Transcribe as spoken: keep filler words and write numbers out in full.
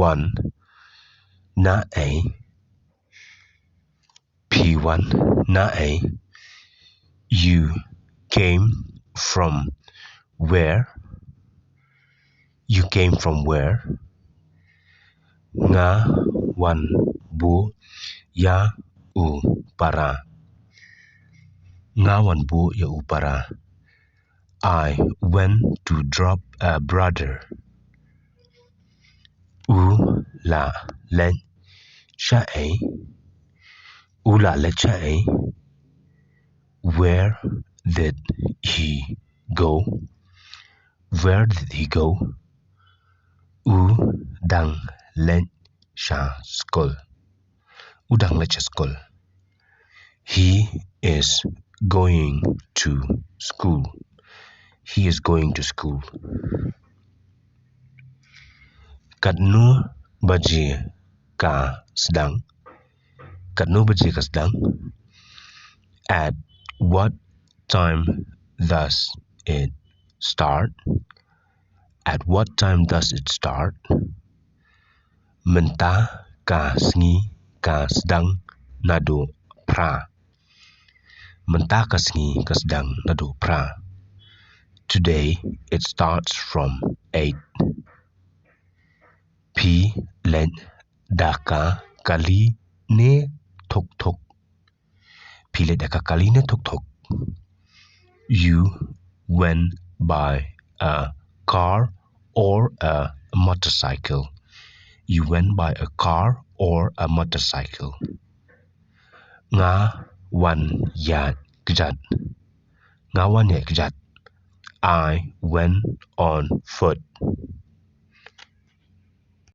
wan na ei? Phi wan na ei? You came from where? You came from where? Nga wan buh ïa u para. Nga wan buh ïa u para. I went to drop a brother. U la leit sha ei? U la leit sha ei? Where did he go? Where did he go? U dang leit sha skul. U dang leit sha skul. He is going to school. He is going to school. Katno baje ka sdang? Katno baje ka sdang? At what time does it start? At what time does it start? Mynta ka sngi ka sdang naduh phra. Mynta ka sngi ka sdang naduh phra. Today it starts from eight. Phi leit da ka kali ne thuk thuk? Phi leit da ka kali ne thuk thuk? You went by a car or a motorcycle? You went by a car or a motorcycle? Nga wan ïaid kjat. Nga wan ïaid kjat. I went on foot.